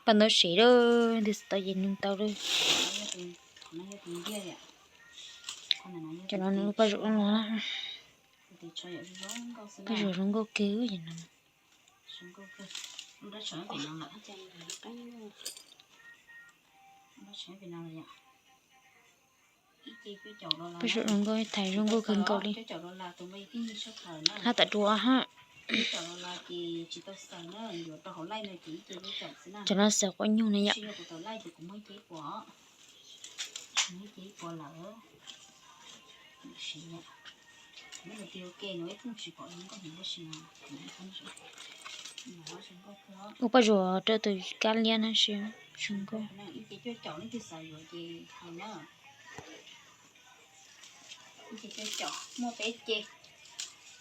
Paj ntaub sev lawm, twb tsis tau ces nug tau lawm. Cov no nws paj zuam no, paj zuam zoo nkauj kawg no. Paj zuam zoo nkauj, thaiv zoo nkauj kawg nkaus li. Hab tam duav hab. Cov no xaws quav nyuj na yom. Ua paj zuam rau tus kab liab na, zoo nkauj. Muaj peb ce,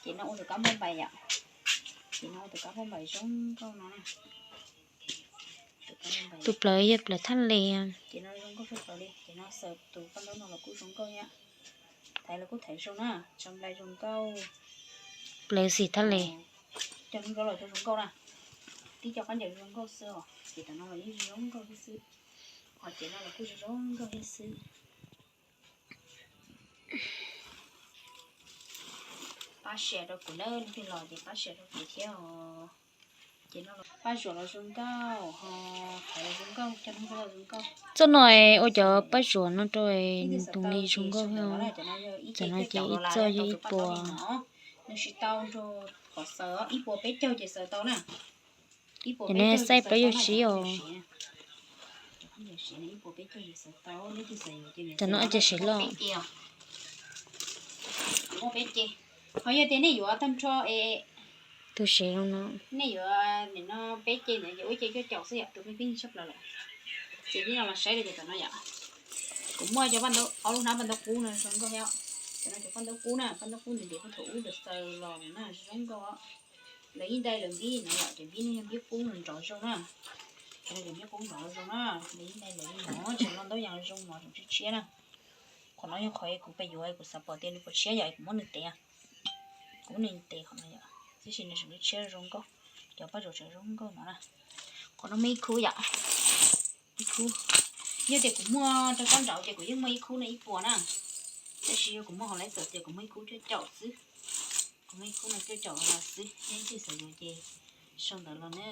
ces no ua tus kab npauj npais yom. Ces no ua tus kab npauj npais zoo nkauj no. Tus plawv yog plawv thaj les. Ces no zoo nkauj tshaj plaws li, ces no xaws tus paj ntaub no los kuj zoo nkauj thiab. Thaiv los kuj thaiv zoo na, tso nplai zoo nkauj. Plawv xim thaj les. Cov zoo nkauj los cov zoo nkauj na, tib cov khaub ncaws zoo nkauj xwb os, ces tam no los yeej zoo nkauj thiab xwb. Ho ces no los kuj zoo nkauj thiab xwb. Pab share rau kuv na, leej twg los ces pab share rau kuv thiab os. Ces no paj zuam los zoo nkauj, ho thaiv los zoo nkauj, cov no zoo nkauj. Txoj no ua cov paj zuam no rau nws tus nqi zoo nkauj. Cov no ces ib txoj yog ib puas. Nws siv tau rau qhov xaws ib puas peb caug ces xaws tau na. Cov no xaij plaub caug tsib os. Cov no ces sev loj. Ho yog tias nej yuav tag nrho es tus sev no, nej yuav nim no peb ce ntawd ces ua ce cuaj caum xwb yom, tus pheej pheej tshaj plaws lawm. Ces nej los saib rau cov tom no yom. Kuv muaj cov paj ntaub, ob lub hnab paj ntaub qub no zoo nkauj thiab. Cov no cov paj ntaub qub na, paj ntaub qub nws ntev puag thaum ub lawv xaws los na, zoo nkauj. Lawv yeej ntais lawv npib no yom, cov npib no yog npib qub nrov zoo na. Cov no cov npib qub nrov zoo na, lawv yeej ntais lawv li no, tseem los ntaub yas zoo mov tseem tshiab tshiab na. Qhov no yog qhov kuv pes yuav kuv xav pom tias nws puas tshiab yom, kuv muab nws tev. Kuv muab nws tev qhov no yom, tab sis nws tseem tshiab zoo nkauj. Cov paj zuam tseem zoo nkauj no na. Qhov no muaj ib khub yom, ib khub. Yog tias kuv muaj rau sab nraud ces kuv yeej muaj ib khub no ib puas na. Tab sis yog kuv muaj hauv lawv txawm tias kuv muaj ib khub cuaj caum xwb. Kuv muaj ib khub no cuaj caum los xwb, nej leej twg xav yuav ces sau ntawv los na.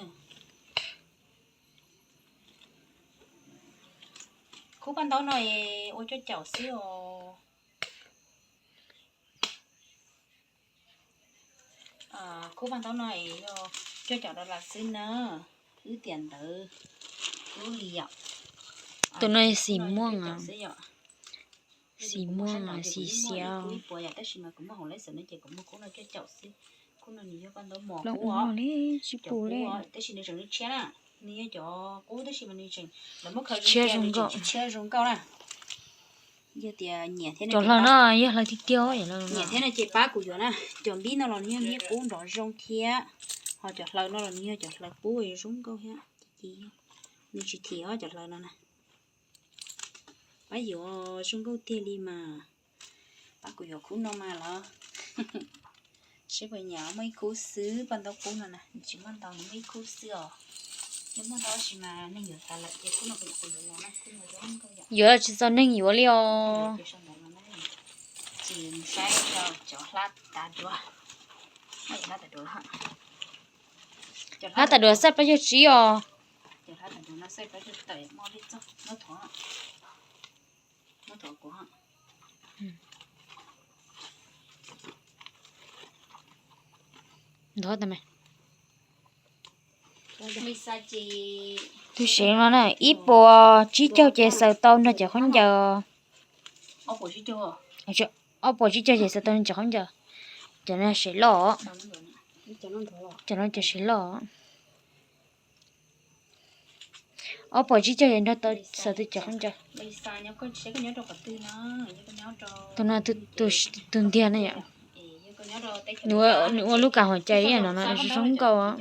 Khub paj ntaub no es ua cuaj caum xwb os. Khub paj ntaub no es yog cuaj caum dollar xwb na. Wb tiam ntawd lub li yom. Tus no xim muaj, xim muaj, xim xiav. Ib puas yom, tab sis mas kuv muaj hauv lawv txawm no ces kuv muaj khub no cuaj caum xwb. Khub no nws yog paj ntaub mos qub os, cov qub, tab sis nws tseem tshiab na. Nws yog cov qub tab sis mas nws tseem, lawv muab khaws tshiab zoo nkauj na. Yog tias nyiam thiab, cov hlaws no yog hlaws tiag tiag, nyiam thiab no ces pab kuv yuav na. Cov npib no los nws yog npib qub nrov zoo thiab, ho cov hlaws no los nws yog cov hlaws qub zoo nkauj thiab. Nws tsis thim os cov hlaws no na. Pab yuav zoo nkauj tiag li mas. Pab kuv yuav khub no mas los. Seb puas nyiam, muaj ib khub xwb, paj ntaub qub no na, nws tsis muaj ntau, nws muaj ib khub xwb os. Nws muaj ntau tab sis mas neeg yuav tas lawm ces khub no kuv yuav los na, khub no zoo nkauj yom. Yuav tsis txaus neeg yuav li os. Ces mus saib rau cov hlab tav duav. Hlab tav duav xaj plaub caug tsib os. Cov hlab tav duav no xaj plaub caug tawm, muaj li txog, muab thov, muab thov kuv. Ntov tag me. Tus sev no na, ib puas tsib caug ces xaws tau nrog cov khaub ncaws. Ob puas tsib caug ces xaws tau nrog cov khaub ncaws. Cov no sev loj, cov no cov sev loj. Ob puas tsib caug ces nrog tau xaws tau cov khaub ncaws. Tus no tus ntiag na yom. Nws ua lub kas huam cai ib yam no no, zoo nkauj.